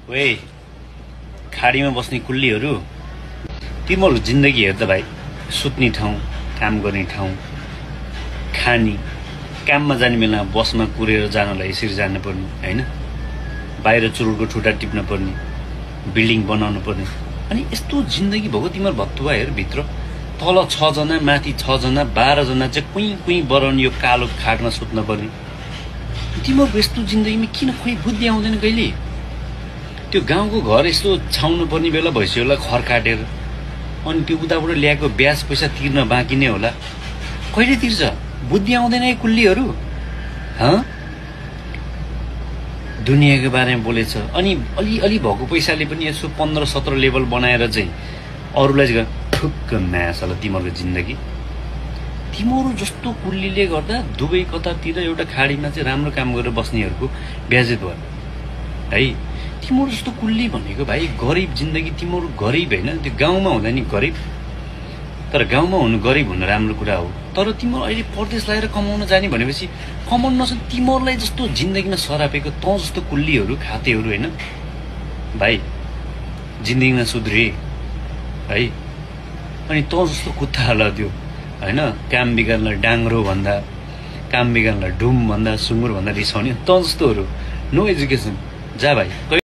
ओए खाडीमा बस्ने कुल्लीहरू, तिम्रो जिन्दगी हेर त भाइ। सुत्ने ठाउँ, काम गर्ने ठाउँ, खानी, काममा जाने बेला बसमा कुरेर जानलाई यसरी जानु पर्ने हैन, बाहिर चुरुटको ठुटा टिप्न पर्ने, बिल्डिङ बनाउनु पर्ने। अनि यस्तो जिन्दगी भएको तिम्रो भत्तुवा हेर भित्र। तल 6 जना, माथि 6 जना, 12 जना चाहिँ कुई कुई बरन यो कालो खाटमा सुत्न पर्ने। तिम्रो यस्तो जिन्दगीमा किन खोइ बुद्धि आउँदैन कहिले? त्यो गाउँको घर यस्तो छाउनु पर्ने बेला भइसक्यो होला खर काटेर, अनि त्यो उताबाट ल्याएको ब्याज पैसा तिर्न बाँकी नै होला। कहिले तिर्छ? बुद्धि आउँदैन यी कुल्लीहरू। दुनियाँको बारेमा बोलेछ, अनि अलि भएको पैसाले पनि यसो 15-17 लेभल बनाएर चाहिँ अरूलाई ठुक्क म्यास होला तिम्रो जिन्दगी। तिम्रो जस्तो कुल्लीले गर्दा दुवै कतातिर एउटा खाडीमा चाहिँ राम्रो काम गरेर बस्नेहरूको ब्याजेत भयो है। तिम्रो जस्तो कुल्ली भनेको भाइ गरिब जिन्दगी। तिम्रो गरिब होइन, त्यो गाउँमा हुँदा नि गरिब, तर गाउँमा हुनु गरिब हुनु राम्रो कुरा हो। तर तिम्रो अहिले परदेश लगाएर कमाउन जाने भनेपछि कमाउन नसक्ने तिमीहरूलाई जस्तो जिन्दगीमा सरापेको तँ जस्तो कुल्लीहरू खातेहरू होइन भाइ, जिन्दगीमा सुध्रे है। अनि तँ जस्तो कुत्ताहरूलाई त्यो होइन काम बिगार्नलाई डाङ्ग्रो भन्दा, काम बिगार्नलाई ढुम भन्दा, सुँगुर भन्दा रिसाउने तँ जस्तोहरू। नो एजुकेसन, जा भाइ।